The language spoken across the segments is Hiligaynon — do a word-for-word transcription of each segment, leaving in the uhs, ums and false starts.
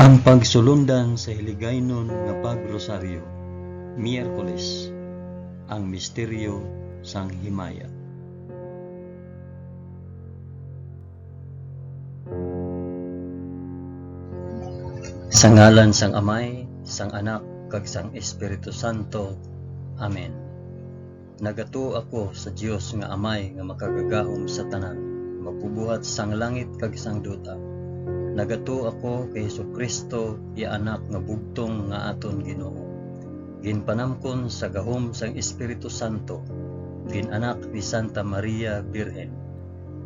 Ang pagsulundan sa Hiligaynon nga Pag-Rosaryo, Miyerkules, ang misteryo sang himaya. Sa ngalan sang Amay, sang Anak, kag sang Espiritu Santo. Amen. Nagatuo ako sa Dios nga Amay nga makagagahom sa tanan, magbubuhat sang langit kag sang duta. Nagatuo ako kay Jesu-Cristo, iya Anak nga bugtong nga aton Ginoo, ginpanamkon sa gahom sang Espiritu Santo, gin-anak ni Santa Maria Birhen,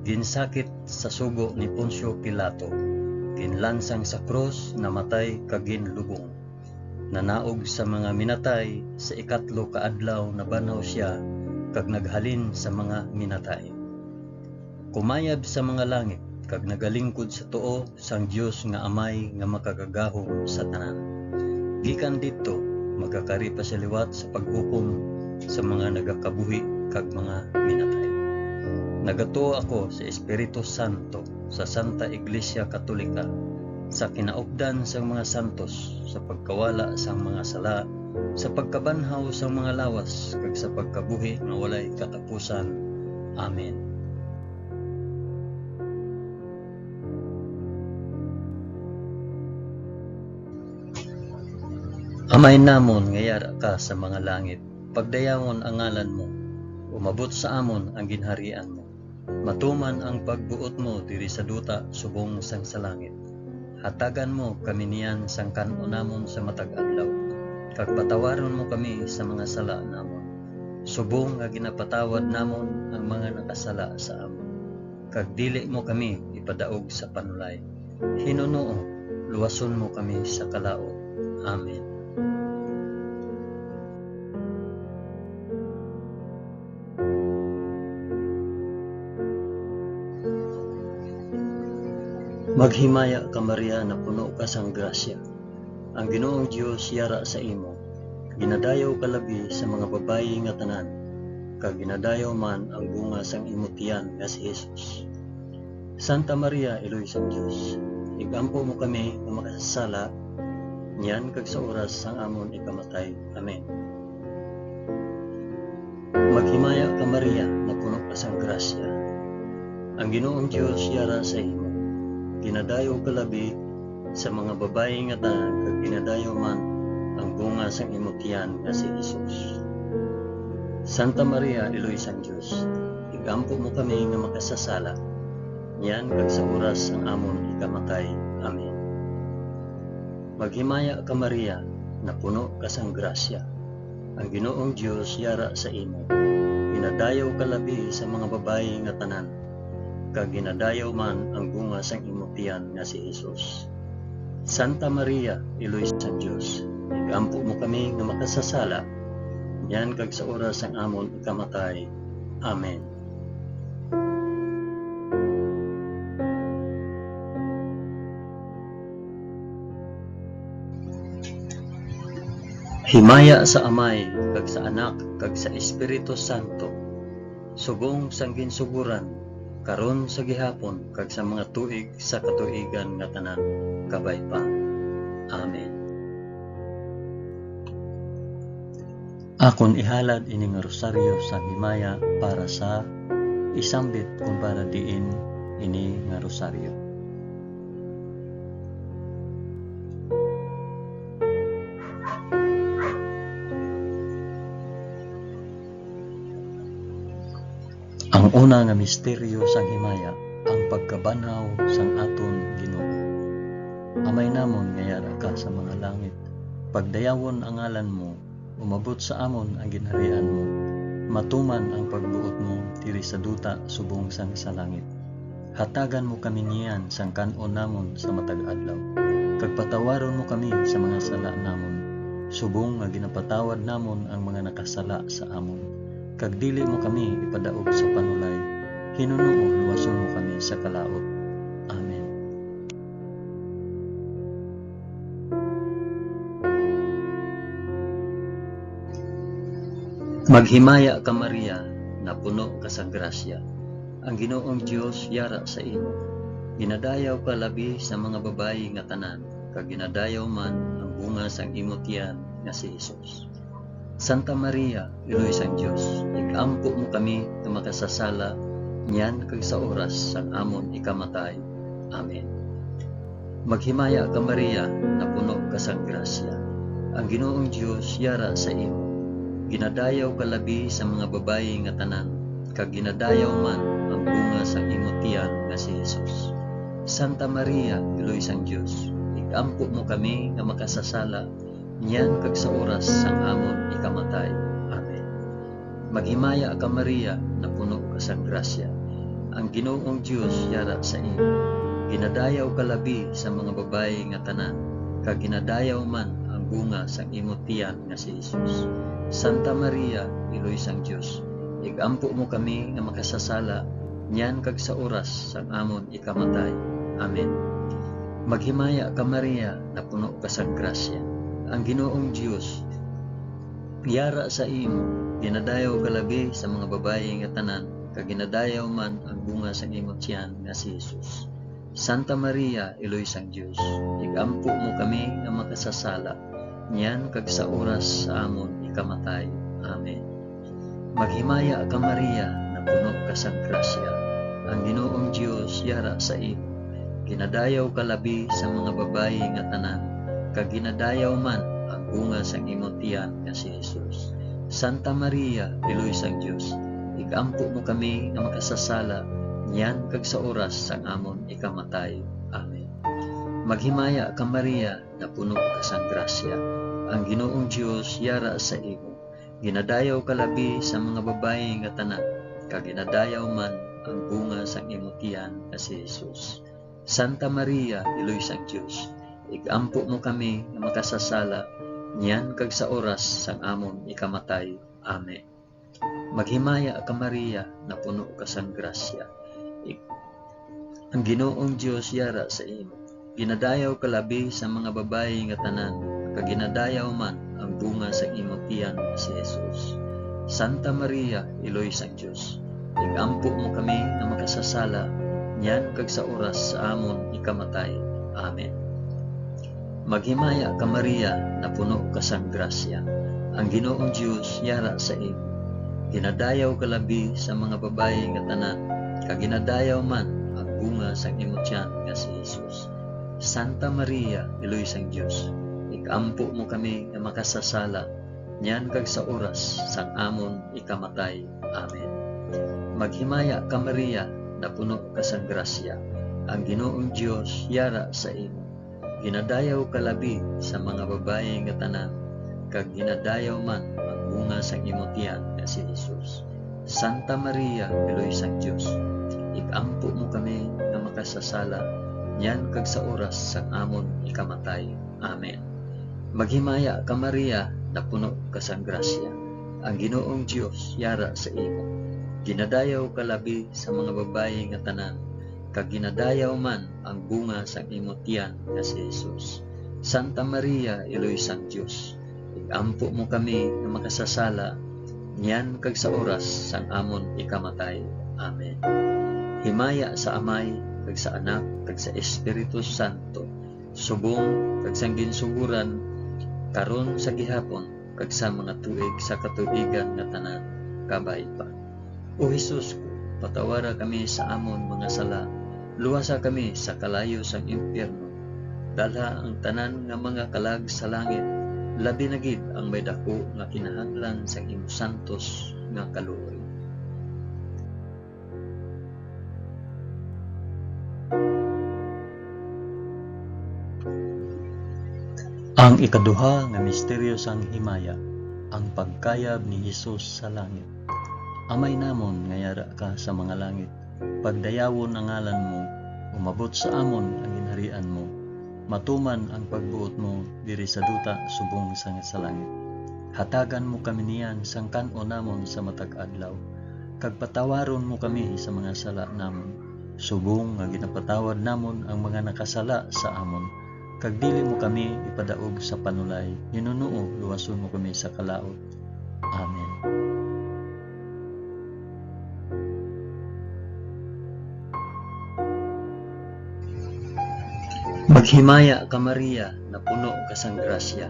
ginsakit sa sugo ni Poncio Pilato, ginlansang sa krus, namatay kag ginlubong. Nanaog sa mga minatay, sa ikatlo ka adlaw nabanhaw sia kag naghalin sa mga minatay. Kumayab sa mga langit kag nagalingkod sa tuo sang Dios nga Amay nga makagagahom sa tanan. Gikan didto, magakari pa sia liwat sa paghukom sa mga nagakabuhi kag mga minatay. Nagatuo ako sa Espiritu Santo, sa Santa Iglesia Katolika, sa kinaupdan sang mga santos, sa pagkawala sang mga sala, sa pagkabanhaw sang mga lawas, kag sa pagkabuhi nga walay katapusan. Amen. Amay namon nga yara ka sa mga langit, pagdayawon ang ngalan mo, umabot sa amon ang ginharian mo. Matuman ang pagbuot mo diri sa duta subong sang sa langit. Hatagan mo kami niyan sang kan-on namon sa matag adlaw, kag patawaron mo kami sa mga sala namon, subong nga ginapatawad namon ang mga nakasala sa amon. Kag dili mo kami ipadaog sa panulay. Hinunoo, luwason mo kami sa kalaut. Amen. Maghimaya ka, Maria, napuno ka sang grasya. Ang Ginoong Dios yara sa imo. Ginadayaw ka labi sa mga babayi nga tanan, kag ginadayaw man ang bunga sang imo tiyan nga si Jesus. Santa Maria, Iloy sang Dios, igampo mo kami nga makasasala, niyan kag sa oras sang amon ikamatay. Amen. Maghimaya ka, Maria, napuno ka sang grasya. Ang Ginoong Dios yara sa imo. Ginadayaw ka labi sa mga babayi nga tanan, kag ginadayaw man ang bunga sang imo tiyan nga si Jesus. Santa Maria, Iloy sang Dios, igampo mo kami nga makasasala, niyan kag sa oras sang amon ikamatay. Amen. Maghimaya ka, Maria, napuno ka sang grasya. Ang Ginoong Dios yara sa imo. Ginadayaw ka labi sa mga babayi nga tanan, kag ginadayaw man ang bunga sang imo tiyan nga si Jesus. Santa Maria, Iloy sang Dios, igampo mo kami nga makasasala, niyan kag sa oras sang amon ikamatay. Amen. Himaya sa Amay, kag sa Anak, kag sa Espiritu Santo, subong sang ginsugoran, karon, sa gihapon, kag sa mga tuig sa katuigan nga tanan. Kabay pa. Amen. Akon ihalad ini nga rosaryo sang himaya para sa isambit kon para diin ini nga rosaryo. Ang una nga misteryo sang himaya, ang pagkabanhaw sang aton Ginoo. Amay namon nga yara ka sa mga langit, pagdayawon ang ngalan mo, umabot sa amon ang ginharian mo, matuman ang pagbuot mo diri sa duta subong sang sa langit. Hatagan mo kami niyan sang kan-on namon sa matag adlaw, kag patawaron mo kami sa mga sala namon, subong nga ginapatawad namon ang mga nakasala sa amon. Kag dili mo kami ipadaog sa panulay, hinunoo luwason mo kami sa kalaut. Amen. Maghimaya ka, Maria, napuno ka sa grasya. Ang Ginoong Dios yara sa imo. Ginadayaw ka labi sa mga babayi nga tanan, kag ginadayaw man ang bunga sang imo tiyan nga si Jesus. Santa Maria, Iloy sang Dios, ig-ampo mo kami nga makasasala niyan kag sa oras sang amon ikamatay. Amen. Maghimaya ka, Maria, napuno ka sang grasya. Ang Ginoong Dios yara sa imo. Ginadayaw ka labi sa mga babayi nga tanan, kag ginadayaw man ang bunga sang imo tiyan nga si Jesus. Santa Maria, Iloy sang Dios, ig-ampo mo kami nga makasasala niyan kag sa oras sang amon ikamatay. Amen. Maghimaya ka, Maria, napuno ka sang grasya. Ang Ginoong Dios yara sa imo. Ginadayaw ka labi sa mga babayi nga tanan, kag ginadayaw man ang bunga sang imo tiyan nga si Jesus. Santa Maria, Iloy sang Dios, ig-ampo mo kami nga makasasala niyan kag sa oras sang amon ikamatay. Amen. Maghimaya ka, Maria, napuno ka sang grasya. Ang Ginoong Dios yara sa imo. Ginadayaw ka labi sa mga babayi nga tanan, kag ginadayaw man ang bunga sang imo tiyan nga si Jesus. Santa Maria, Iloy sang Dios, ig-ampo mo kami nga makasasala, niyan kag sa oras sa amon ikamatay. Amen. Maghimaya ka, Maria, napuno ka sang grasya. Ang Ginoong Dios yara sa imo. Ginadayaw ka labi sa mga babayi nga tanan, kag ginadayaw man ang bunga sang imo tiyan nga si Jesus. Santa Maria, Iloy sang Dios, ig-ampo mo kami nga makasasala, niyan kag sa oras sang amon ikamatay. Amen. Maghimaya ka, Maria, napuno ka sang grasya. Ang Ginoong Dios yara sa imo. Ginadayaw ka labi sa mga babayi nga tanan, kag ginadayaw man ang bunga sang imo tiyan nga si Jesus. Santa Maria, Iloy sang Dios, ig-ampo mo kami nga makasasala, niyan kag sa oras sang amon ikamatay. Amen. Maghimaya ka, Maria, napuno ka sang grasya. Ig-, ang Ginoong Dios yara sa imo. Ginadayaw ka labi sa mga babayi nga tanan, kag ginadayaw man ang bunga sang imo tiyan nga si Jesus. Santa Maria, Iloy sang Dios, ig-ampo mo kami nga makasasala, niyan kag sa oras sa amon ikamatay. Amen. Maghimaya ka, Maria, napuno ka sang grasya. Ang Ginoong Dios yara sa imo. Ginadayaw ka labi sa mga babayi nga tanan, kag ginadayaw man ang bunga sang imo tiyan nga si Jesus. Santa Maria, Iloy sang Dios, ig-ampo mo kami nga makasasala, niyan kag sa oras sang amon ikamatay. Amen. Maghimaya ka, Maria, napuno ka sang grasya. Ang Ginoong Dios yara sa imo. Ginadayaw ka labi sa mga babayi nga tanan, kag ginadayaw man ang bunga sang imo tiyan nga si Jesus. Santa Maria, Iloy sang Dios, ig-ampo mo kami nga makasasala, niyan kag sa oras sang amon ikamatay. Amen. Maghimaya ka, Maria, napuno ka sang grasya. Ang Ginoong Dios yara sa imo. Ginadayaw ka labi sa mga babayi nga tanan, kag ginadayaw man ang bunga sang imo tiyan nga si Jesus. Santa Maria, Iloy sang Dios, ig-ampo mo kami nga makasasala, niyan kag sa oras sang amon ikamatay. Amen. Himaya sa Amay, kag sa Anak, kag sa Espiritu Santo, subong kag sang ginsugoran, karon, sa gihapon, kag sa mga tuig sa katuigan nga tanan. Kabay pa. O Jesus ko, patawara kami sa amon mga sala, luwasa kami sa kalayo sang impyerno, dalha ang tanan nga mga kalag sa langit, labi na gid ang may daku nga kinahanglan sang imo santos nga kaluoy. Ang ikaduha nga misteryo sang himaya, ang pagkayab ni Jesus sa langit. Amay namon nga yara ka sa mga langit, pagdayawon ang ngalan mo, umabot sa amon ang ginharian mo, matuman ang pagbuot mo diri sa duta subong sang sa langit. Hatagan mo kami niyan sang kan-on namon sa matag adlaw, kag patawaron mo kami sa mga sala namon, subong nga ginapatawad namon ang mga nakasala sa amon, kag dili mo kami ipadaog sa panulay, hinunoo luwason mo kami sa kalaut. Amen. Maghimaya ka, Maria, napuno ka sang grasya,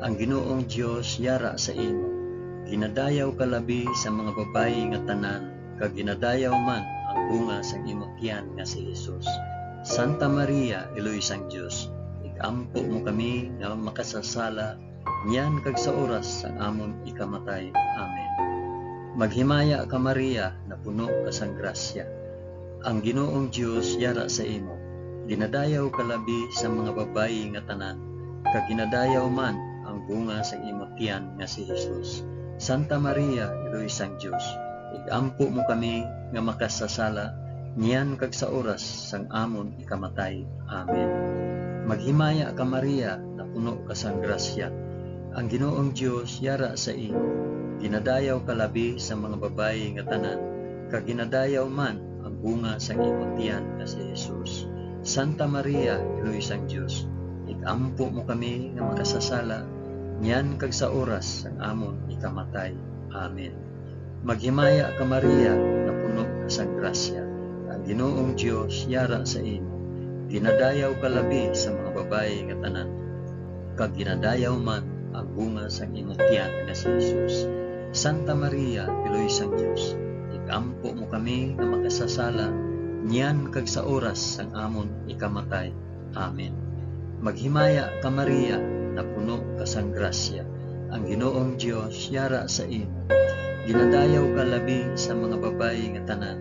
ang Ginoong Dios yara sa imo. Ginadayaw ka labi sa mga babayi nga tanan, kag ginadayaw man ang bunga sang imo tiyan nga si Jesus. Santa Maria, Iloy sang Dios, ig-ampo mo kami nga makasasala, niyan kag sa oras sang amon ikamatay. Amen. Maghimaya ka, Maria, napuno ka sang grasya, ang Ginoong Dios yara sa imo. Ginadayaw ka labi sa mga babayi nga tanan, kag ginadayaw man ang bunga sang imo tiyan nga si Jesus. Santa Maria, Iloy sang Dios, ig-ampo mo kami nga makasasala, niyan kag sa oras sang amon ikamatay. Amen. Maghimaya ka, Maria, napuno ka sang grasya, ang Ginoong Dios yara sa imo. Ginadayaw ka labi sa mga babayi nga tanan, kag ginadayaw man ang bunga sang imo tiyan nga si Jesus. Santa Maria, Iloy sang Dios, ig-ampo mo kami nga makasasala, niyan kag sa oras sang amon ikamatay. Amen. Maghimaya ka, Maria, napuno ka sang grasya, ang Ginoong Dios yara sa imo. Ginadayaw ka labi sa mga babayi nga tanan, kag ginadayaw man ang bunga sang imo tiyan nga si Jesus. Santa Maria, Iloy sang Dios, ig-ampo mo kami nga makasasala, niyan kag sa oras sang amon ikamatay. Amen. Maghimaya ka, Maria, napuno ka sang grasya, ang Ginoong Dios yara sa imo. Ginadayaw ka labi sa mga babayi nga tanan,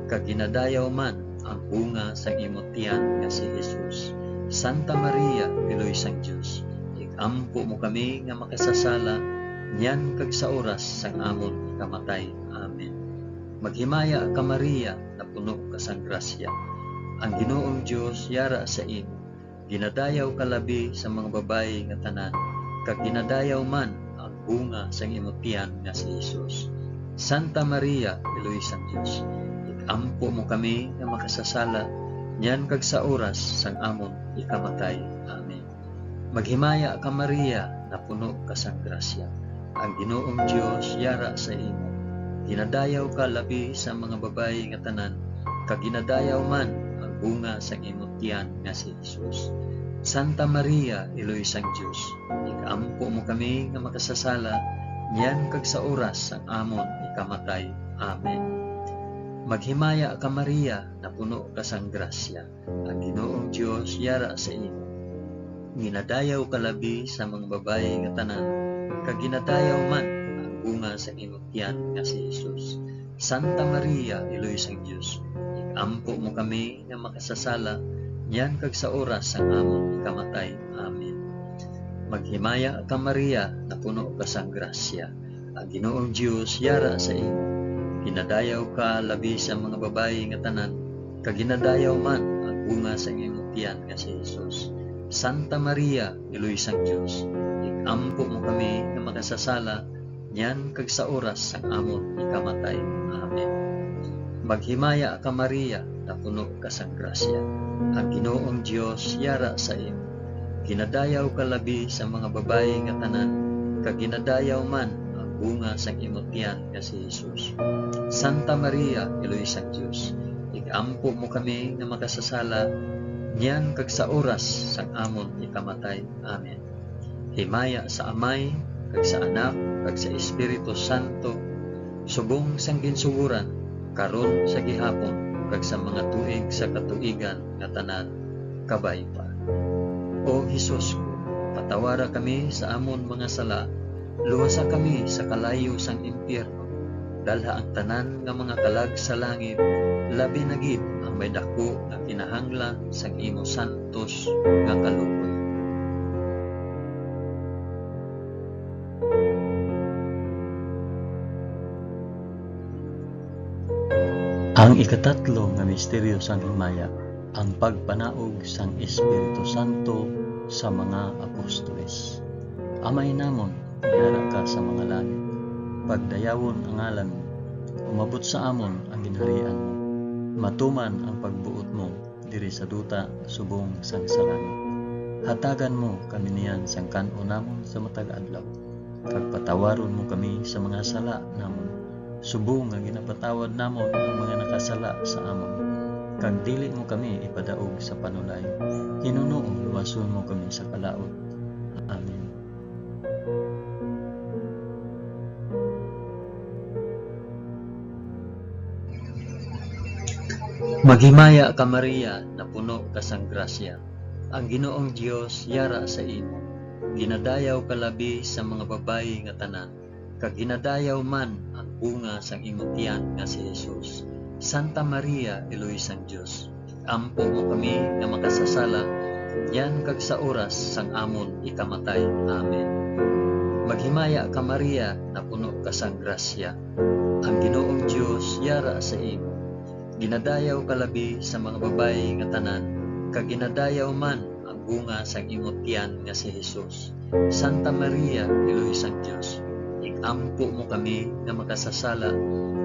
kag ginadayaw man ang bunga sang imo tiyan nga si Jesus. Santa Maria, Iloy sang Dios, ig-ampo mo kami nga makasasala, niyan kag sa oras sang amon ikamatay. Amen. Maghimaya ka, Maria, napuno ka sang grasya, ang Ginoong Dios yara sa imo. Ginadayaw ka labi sa mga babayi nga tanan, kag ginadayaw man ang bunga sang imo tiyan nga si Jesus. Santa Maria, Iloy sang Dios, ig-ampo mo kami nga makasasala, niyan kag sa oras sang amon ikamatay. Amen. Maghimaya ka, Maria, napuno ka sang grasya, ang Ginoong Dios yara sa imo. Ginadayaw ka labi sa mga babayi nga tanan, kag ginadayaw man ang bunga sang imo tiyan nga si Jesus. Santa Maria, Iloy sang Dios, ig-ampo mo kami nga makasasala, niyan kag sa oras sang amon ikamatay. Amen. Maghimaya ka, Maria, napuno ka sang grasya, ang Ginoong Dios yara sa imo. Ginadayaw ka labi sa mga babayi nga tanan, kag ginadayaw man ang bunga sang imo tiyan nga si Jesus. Santa Maria, Iloy sang Dios, ig-ampo mo kami nga makasasala, niyan kag sa oras sang amon ikamatay. Amen. Maghimaya ka, Maria, napuno ka sang grasya, ang Ginoong Dios yara sa imo. Ginadayaw ka labi sa mga babayi nga tanan, kag ginadayaw man ang bunga sang imo tiyan nga si Jesus. Santa Maria, Iloy sang Dios, ig-ampo mo kami nga makasasala, niyan kag sa oras sang amon ikamatay. Amen. Maghimaya ka, Maria, napuno ka sang grasya, ang Ginoong Dios yara sa imo. Ginadayaw ka labi sa mga babayi nga tanan, kag ginadayaw man ang bunga sang imo tiyan nga si Jesus. Santa Maria, Iloy sang Dios, ig-ampo mo kami nga makasasala, niyan kag sa oras sang amon ikamatay. Amen. Himaya sa Amay, kag sa Anak, kag sa Espiritu Santo, subong sang ginsugoran, karon, sa gihapon, kag sa mga tuig sa katuigan nga tanan. Kabay pa. O Jesus ko, patawara kami sa amon mga sala, luwasa kami sa kalayo sang impyerno, dalha ang tanan nga mga kalag sa langit, labi na gid ang may daku nga kinahanglan sang imo santos nga kaluoy. Ang ikatatlo nga misteryo sang himaya, ang pagpanaog sang Espiritu Santo sa mga apostoles. Amay namon, yara ka sa mga langit. Pagdayawon ang ngalan mo. Umabot sa amon ang ginharian mo. Matuman ang pagbuot mo diri sa duta subong sang sa langit. Hatagan mo kami niyan sang kan-on namon sa matag adlaw, kag patawaron mo kami sa mga sala namon, subong nga ginapatawad namon ang mga nakasala sa amon, kag dili mo kami ipadaog sa panulay. Hinunoon Pagpadason mo kami sa kalaut. Amen. Maghimaya ka, Maria, napuno ka sang grasya. Ang Ginoong Dios yara sa imo. Ginadayaw ka labi sa mga babayi nga tanan, kag ginadayaw man ang bunga sang imo tiyan nga si Jesus. Santa Maria, Iloy sang Dios, ig-ampo mo kami nga makasasala, niyan kag sa oras sang amon ikamatay. Amen. Maghimaya ka, Maria, napuno ka sang grasya. Ang Ginoong Dios yara sa imo. Ginadayaw ka labi sa mga babayi nga tanan, kag ginadayaw man ang bunga sang imo tiyan nga si Jesus. Santa Maria, Iloy sang Dios, ig-ampo mo kami nga makasasala,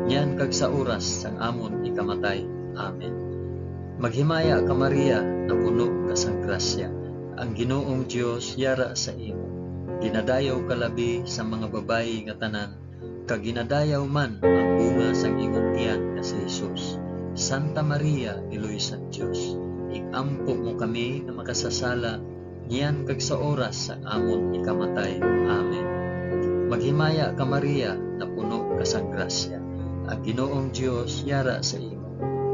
niyan kag sa oras sang amon ikamatay. Amen. Maghimaya ka, Maria, napuno ka sang grasya. Ang Ginoong Dios yara sa imo. Ginadayaw ka labi sa mga babayi nga tanan, kag ginadayaw man ang bunga sang imong tiyan nga si Jesus. Santa Maria, Iloy sang Dios, ig-ampo mo kami nga makasasala, niyan kag sa oras sang amon ikamatay. Amen. Maghimaya ka, Maria, napuno ka sang grasya. Ang Ginoong Dios yara sa imo.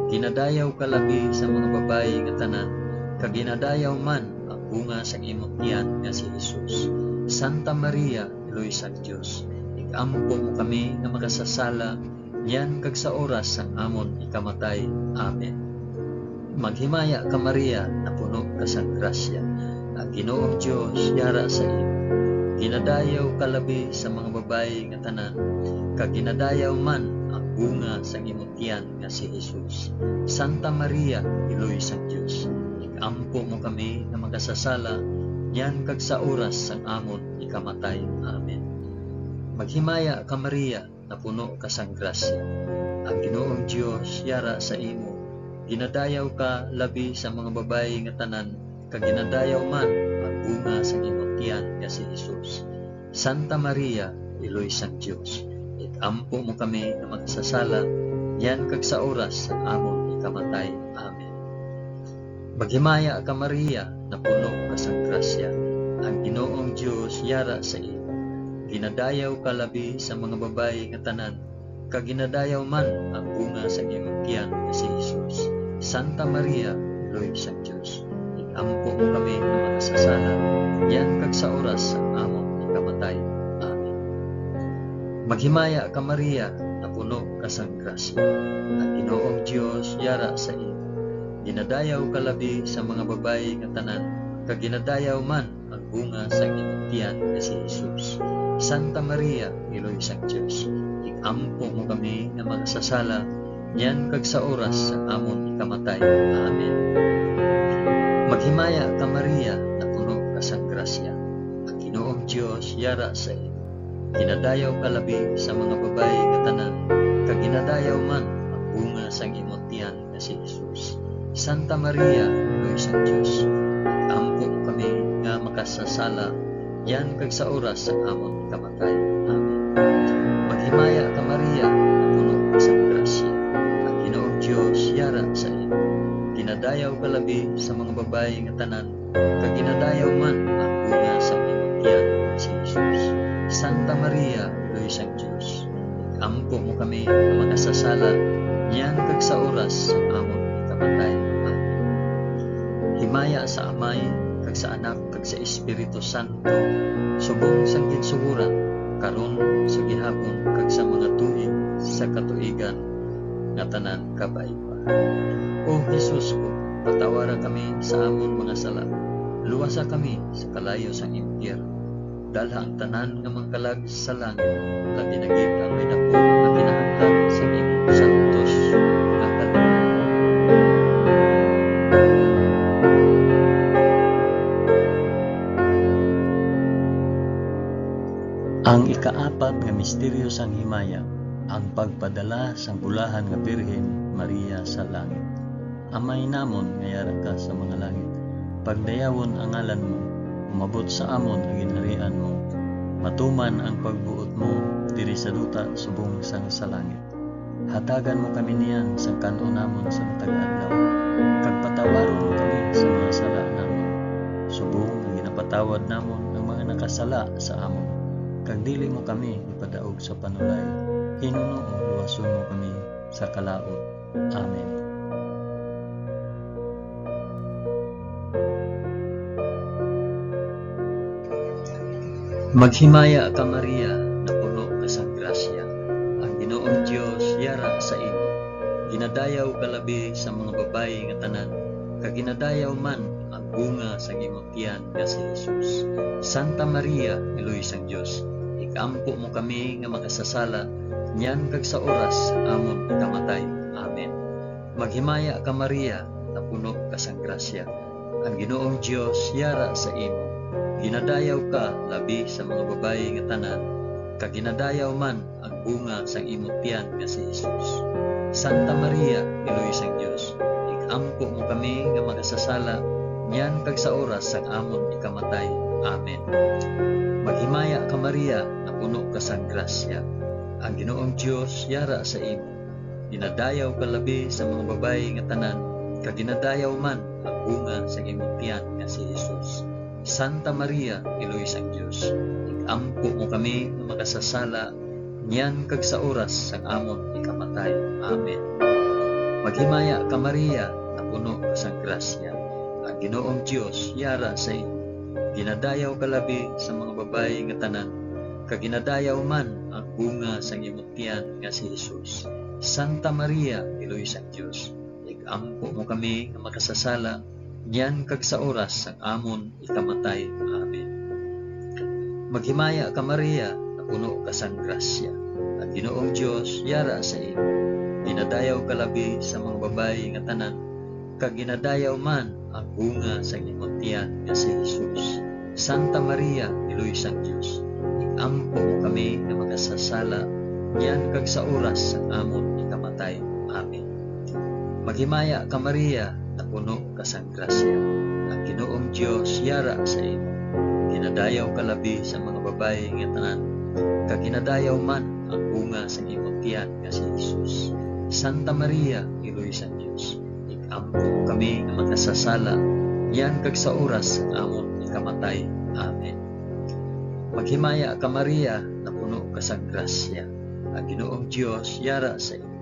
Ginadayaw ka labi sa mga babayi nga tanan, kag ginadayaw man ang bunga sang imong tiyan nga si Jesus. Santa Maria, Iloy sang Dios, ig-ampo mo kami nga makasasala, niyan kag sa oras sang amon ikamatay. Amen. Maghimaya ka, Maria, napuno ka sang grasya. Ang Ginoong Dios yara sa imo. Ginadayaw ka labi sa mga babayi nga tanan, kag ginadayaw man ang bunga sang imong tiyan nga si Jesus. Santa Maria, Iloy sang Dios, ig-ampo mo kami nga makasasala, niyan kag sa oras sang amon ikamatay. Amen. Maghimaya ka, Maria, napuno ka sang grasya. Ang Ginoong Dios yara sa imo. Ginadayaw ka labi sa mga babayi nga tanan, kag ginadayaw man ang bunga sang imong tiyan nga si Jesus. Santa Maria, Iloy sang Dios, ig-ampo mo kami nga makasasala, niyan kag sa oras sang amon ikamatay. Amen. Maghimaya ka, Maria, napuno ka sang grasya. Ang Ginoong Dios yara sa imo. Ginadayaw ka labi sa mga babayi nga tanan, kag ginadayaw man ang bunga sang imong tiyan nga si Jesus. Santa Maria, Iloy sang Dios, ig-ampo mo kami nga makasasala, niyan kag sa oras sang amon ikamatay. Amen. Maghimaya ka, Maria, napuno ka sang grasya. Ang Ginoong Dios yara sa imo. Ginadayaw ka labi sa mga babayi nga tanan, kag ginadayaw man ang bunga sang imong tiyan nga si Jesus. Santa Maria, Iloy sang Dios, ig-ampo mo kami nga makasasala, niyan kag sa oras sang amon ikamatay. Amen. Maghimaya ka, Maria, napuno ka sang grasya. Ang Ginoong Dios yara sa imo. Ginadayaw ka labi sa mga babayi nga tanan, kag ginadayaw man ang bunga sang imong tiyan nga si Jesus. Santa Maria, Iloy sang Dios, ig-ampo mo kami nga makasasala, niyan kag sa oras sang amon ikamatay. Amen. Maghimaya ka, Maria, nga puno ka sang grasya. Ang Ginoong Dios yara sa imo. Ginadayaw ka labi sa mga babayi nga tanan, kag ginadayaw man ang bunga sang imong tiyan nga si Jesus. Santa Maria, Iloy sang Dios, ig-ampo mo kami nga makasasala, niyan kag sa oras sang amon ikamatay. Amen. Himaya sa Amay, kag sa Anak, kag sa Espiritu Santo, subong sang ginsugoran, karon, sa gihapon, kag sa mga tuig sa katuigan nga tanan. Kabay pa. O Jesus ko, patawara kami sa amon mga sala, luwasa kami sa kalayo sang impyerno, dalha ang tanan nga mga kalag sa langit, labi na gid ang may daku nga kinahanglan sa imong santos nga kaluoy. Ang ikaapat nga misteryo sang himaya, ang pagpadala sang bulahan nga Birhen Maria sa langit. Amay namon nga yara ka sa mga langit, pagdayawon ang ngalan mo, umabot sa amon ang ginharian mo, matuman ang pagbuot mo diri sa duta subong sang sa langit. Hatagan mo kami niyan sang kan-on namon sa matag adlaw, kag patawaron mo kami sa mga sala namon, Tawad namon ang mga nakasala sa amon, kag dili mo kami ipadaog sa panulay. Hinunoo, luwason mo kami sa kalaut. Amen. Maghimaya ka, Maria, napuno ka sang grasya. Ang Ginoong Dios yara sa imo. Ginadayaw ka labi sa mga babayi nga tanan, kag ginadayaw man ang bunga sang imong tiyan nga si Jesus. Santa Maria, Iloy sang Dios, ig-ampo mo kami nga makasasala, niyan kag sa oras sang amon ikamatay. Amen. Maghimaya ka, Maria, napuno ka sang grasya. Ang Ginoong Dios yara sa imo. Ginadayaw ka labi sa mga babayi nga tanan, kag ginadayaw man ang bunga sang imo tiyan nga si Jesus. Santa Maria, Iloy sang Dios, ig-ampo mo kami nga makasasala, niyan kag sa oras sang amon ikamatay. Amen. Maghimaya ka, Maria, napuno ka sang grasya. Ang Ginoong Dios yara sa imo. Ginadayaw ka labi sa mga babayi nga tanan, kag ginadayaw man ang bunga sang imong tiyan nga si Jesus. Santa Maria, Iloy sang Dios, ig-ampo mo kami nga makasasala, niyan kag sa oras sang amon ikamatay. Amen. Maghimaya ka, Maria, napuno ka sang grasya. Ang Ginoong Dios yara sa imo. Ginadayaw ka labi sa mga babayi nga tanan, kag ginadayaw man ang bunga sang imong tiyan nga si Jesus. Santa Maria, Iloy sang Dios, ig-ampo mo kami nga makasasala, niyan kag sa oras sang amon ikamatay. Amen. Maghimaya ka, Maria, napuno ka sang grasya. Ang Ginoong Dios yara sa imo. Ginadayaw ka labi sa mga babayi nga tanan, kag ginadayaw man ang bunga sang imong tiyan nga si Jesus. Santa Maria, Iloy sang Dios, ig-ampo mo kami nga makasasala, niyan kag sa oras sang amon ikamatay. Amen. Maghimaya ka, Maria, napuno ka sang grasya. Ang Ginoong Dios yara sa imo. Ginadayaw ka labi sa mga babayi nga tanan, kag ginadayaw man ang bunga sang imong tiyan nga si Jesus. Santa Maria, Iloy sang Dios, ig-ampo mo kami nga makasasala, niyan kag sa oras sang amon ikamatay. Amen. Maghimaya ka, Maria, napuno ka sang grasya. Ang Ginoong Dios yara sa imo.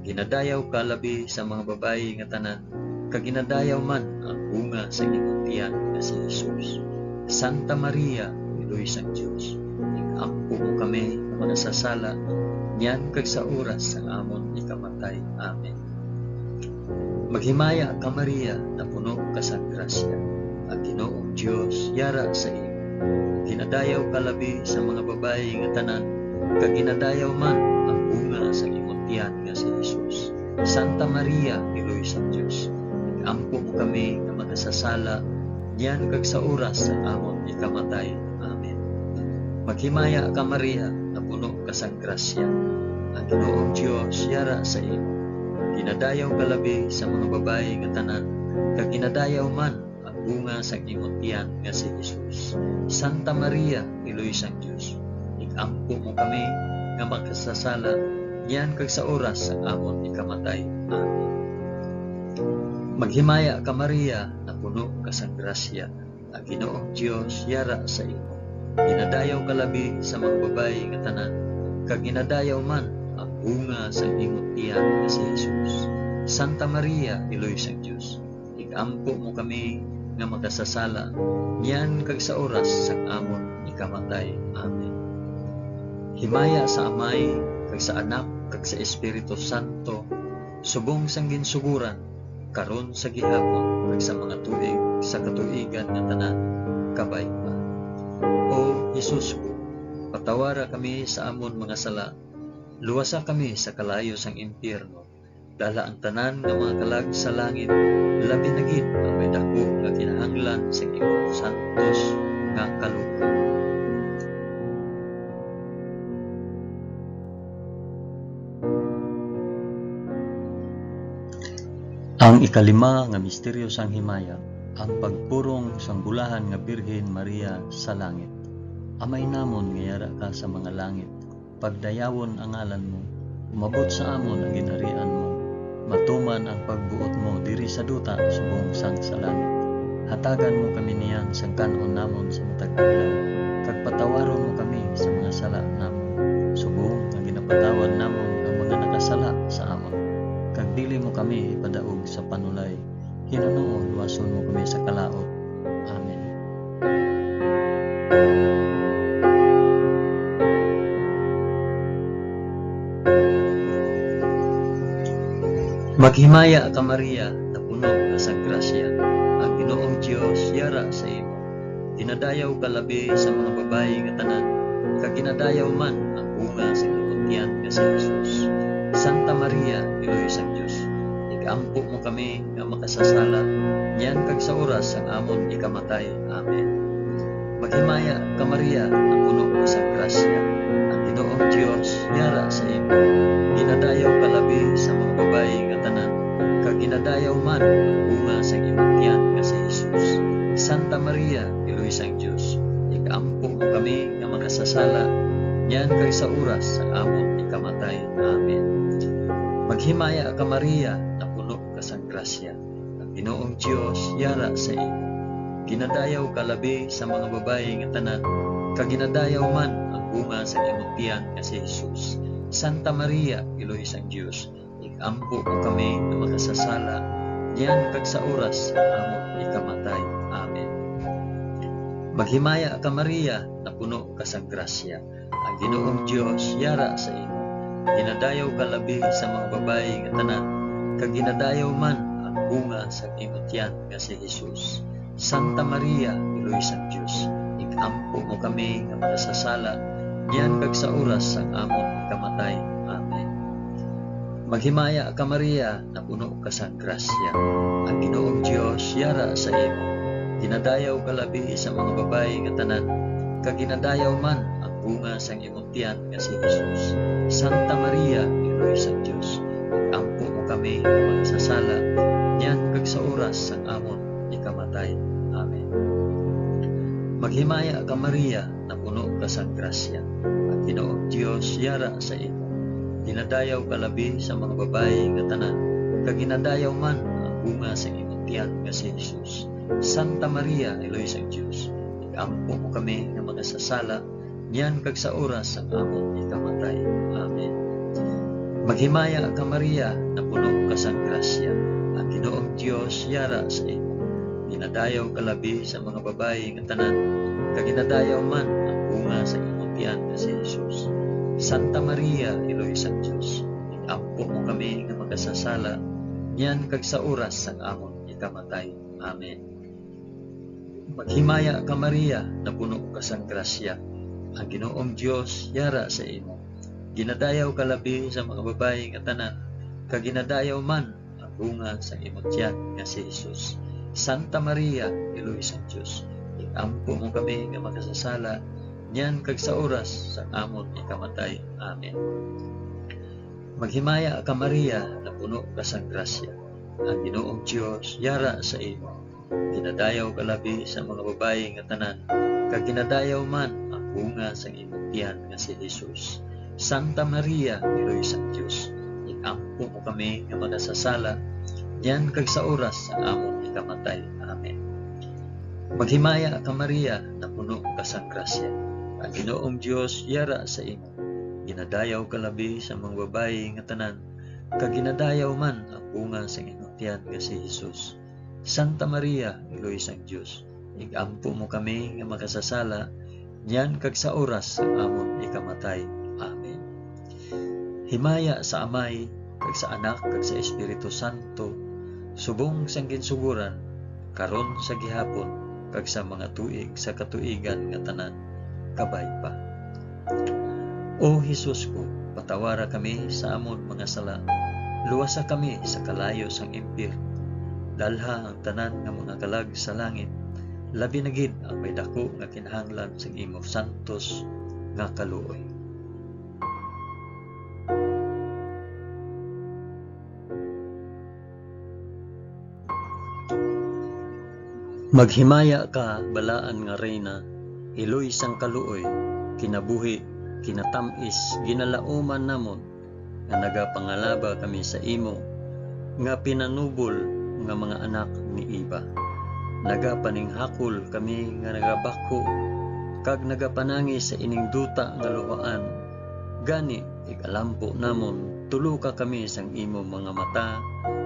Ginadayaw ka labi sa mga babayi nga tanan, kag ginadayaw man ang bunga sa imong tiyan nga si Jesus. Santa Maria, Iloy sang Dios, ig-ampo mo kami nga makasasala, niyan kag sa oras sang amon ikamatay. Amen. Maghimaya ka, Maria, napuno ka sang grasya. Ang Ginoong Dios yara sa imo. Ginadayaw ka labi sa mga babayi nga tanan, kag ginadayaw man ang bunga sa imong tiyan nga si Jesus. Santa Maria, Iloy sang Dios, ig-ampo mo kami nga makasasala, niyan kag sa oras sang amon ikamatay. Amen. Maghimaya ka, Maria, napuno ka sang grasya. Ang Ginoong Dios yara sa imo. Ginadayaw ka labi sa mga babayi nga tanan, kag ginadayaw man ang bunga sang imong tiyan nga si Jesus. Santa Maria, Iloy sang Dios, ig-ampo mo kami nga makasasala, niyan kag sa oras sang amon ikamatay. Amen. Maghimaya ka, Maria, napuno ka sang grasya. Ang Ginoong Dios yara sa imo. Ginadayaw ka labi sa mga babayi nga tanan, kag ginadayaw man ang bunga sang imong tiyan nga si Jesus. Santa Maria, Iloy sang Dios, ig-ampo mo kami nga makasasala, niyan kag sa oras sang amon ikamatay. Amen. Himaya sa Amay, kag sa Anak, kag sa Espiritu Santo, subong sang ginsuguran, karon, sa gihapon, kag sa mga tuig sa katuigan nga tanan. Kabay pa. O Jesus ko, patawara kami sa amon mga sala, luwasa kami sa kalayo sang impyerno, dala ang tanan nga mga kalag sa langit, labi na gid ang may daku nga kinahanglan sa imong santos nga kaluoy. Ang ikalima nga misteryo sang himaya, ang pagpurong sang bulahan nga Birhen Maria sa langit. Amay namon nga yara ka sa mga langit, pagdayawon ang ngalan mo, umabot sa amon ang ginharian mo, matuman ang pagbuot mo diri sa duta subong sang sa langit. Hatagan mo kami niyan sang kan-on namon sa matag adlaw, kag patawaron mo kami sa mga sala namon, subong nga ginapatawad namon ang mga nakasala sa amon. Kag dili mo kami ipadaog sa panulay, hinunoo luwason mo kami sa kalaut. Amen. Maghimaya ka, Maria, napuno ka sang grasya, ang Ginoong Dios yara sa imo. Ginadayaw ka labi sa mga babayi nga tanan, kag ginadayaw man ang bunga sa imong tiyan nga si Jesus. Santa Maria, Iloy sang Dios, ig-ampo mo kami nga makasasala, niyan kag sa oras sang amon ikamatay. Amen. Maghimaya ka, Maria, napuno ka sang grasya, ang Ginoong Dios yara sa imo. Ginadayaw ka labi sa mga babayi nga tanan, kag ginadayaw man ang bunga sang imong tiyan nga si Jesus. Santa Maria, Iloy sang Dios, ig-ampo mo kami nga makasasala, niyan kag sa oras sang amon ikamatay. Amen. Maghimaya ka, Maria, napuno ka sang grasya, ang Ginoong Dios yara sa imo. Ginadayaw ka labi sa mga babayi nga tanan, kag ginadayaw man ang bunga sang imong tiyan nga si Jesus. Santa Maria, Iloy sang Dios, ig-ampo mo kami nga makasasala, niyan kag sa oras sang amon ikamatay. Amen. Maghimaya ka, Maria, napuno ka sang grasya, ang Ginoong Dios yara sa imo. Ginadayaw ka labi sa mga babayi nga tanan, kag ginadayaw man ang bunga sang imo tiyan nga si Jesus. Santa Maria, Iloy sang Dios, ig-ampo mo kami nga makasasala, niyan kag sa oras sang amon ikamatay. Amen. Maghimaya ka, Maria, napuno ka sang grasya, ang Ginoong Dios yara sa imo. Ginadayaw ka labi sa mga babayi nga tanan, kag ginadayaw man ang bunga sang imong tiyan nga si Jesus. Santa Maria, Iloy sang Dios, ampo mo kami nga makasasala, niyan kag sa oras sang amon ikamatay. Amen. Maghimaya ka, Maria, napuno ka sang grasya, ang Ginoong Dios yara sa imo. Ginadayaw ka labi sa mga babayi nga tanan, kag ginadayaw man ang bunga sang imong tiyan nga si Jesus. Santa Maria, Iloy sang Dios, ig-ampo mo kami nga makasasala, niyan kag sa oras sang amon ikamatay. Amen. Maghimaya ka, Maria, napuno ka sang grasya, ang Ginoong Dios yara sa imo. Ginadayaw ka labi sa mga babayi nga tanan, kag ginadayaw man ang bunga sa imong tiyan nga si Jesus. Santa Maria, Iloy sang Dios, ig-ampo mo kami nga makasasala, niyan kag sa oras sang amon ikamatay. Amen. Maghimaya ka, Maria, napuno ka sang grasya, ang Ginoong Dios yara sa imo. Ginadayaw ka labi sa mga babayi nga tanan, kag ginadayaw man ang bunga sang imong tiyan nga si Jesus. Santa Maria, Iloy sang Dios, ig-ampo mo kami nga makasasala, niyan kag sa oras sang amon ikamatay. Amen. Maghimaya ka, Maria, napuno ka sang grasya, ang Ginoong Dios yara sa imo. Ginadayaw ka labi sa mga babayi nga tanan, kag ginadayaw man ang bunga sang imong tiyan nga si Jesus. Santa Maria, Iloy sang Dios, ig-ampo mo kami nga makasasala, niyan kag sa oras sang amon ikamatay. Amen. Maghimaya ka, Maria, napuno ka sang grasya, ang Ginoong Dios yara sa imo. Ginadayaw ka labi sa mga babayi nga tanan, kag ginadayaw man ang bunga sang imong tiyan nga si Jesus. Santa Maria, Iloy sang Dios, ig-ampo mo kami nga makasasala, niyan kag sa oras sang amon ikamatay. Amen. Himaya sa Amay, kag sa Anak, kag sa Espiritu Santo, subong sang ginsugoran, karon, sa gihapon, kag sa mga tuig sa katuigan nga tanan. Kabay pa. O Jesus ko, patawara kami sa amon mga sala, luwasa kami sa kalayo sang impyerno, dalha ang tanan nga mga kalag sa langit, labi na gid ang may daku nga kinahanglan sang imo santos nga kaluoy. Maghimaya ka, balaan nga Reyna, iloy sang kaluoy, kinabuhi, kinatam-is, ginalauman namon, nga nagapangalaba kami sa imo, nga pinanubol nga mga anak ni Eva. nagapaninghakol kami nga nagabakho kag nagapanangis sa ining duta nga luhaan. Gani, ig-alampo namon, tuloka kami sang imo mga mata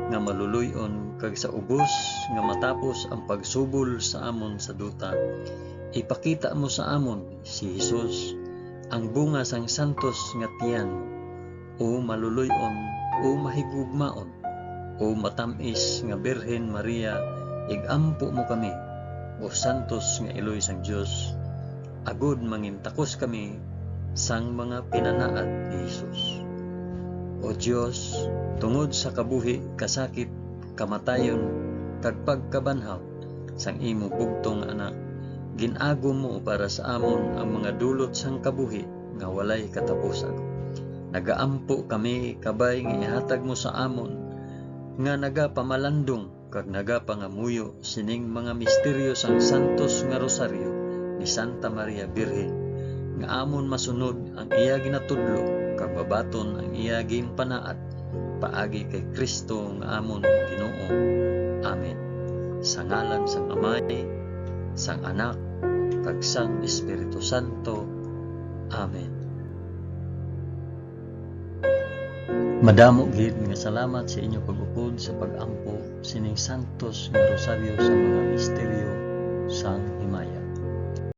nga maluloy-on, kag sa ubos nga matapos ang pagsubol sa amon sa duta, ipakita mo sa amon si Jesus, ang bunga sang santos nga tiyan. O maluloy-on, o mahigugmaon, o matam-is nga Birhen Maria, ig-ampo mo kami, o santos nga iloy sang Dios, agod mangintakos kami sang mga pinanaad ni Jesus. O Dios, tungod sa kabuhi, kasakit, kamatayon, kag pagkabanhaw sang imo bugtong nga Anak, gin-agom mo para sa amon ang mga dulot sang kabuhi nga walay katapusan. Nagaampo kami, kabay nga ihatag mo sa amon nga nagapamalandong kag nagapangamuyo sining mga misteryo sang santos nga rosaryo ni Santa Maria Birhen, nga amon masunod ang iya ginatudlo kag mabaton ang iya ginpanaad paagi kay Cristo nga amon Ginoo. Amen. Sa ngalan sang Amay, sang Anak, kag sang Espiritu Santo. Amen. Madamo gid nga salamat sa inyo pag-upod sa pag-ampo sining santos nga rosaryo sa mga misteryo sang himaya.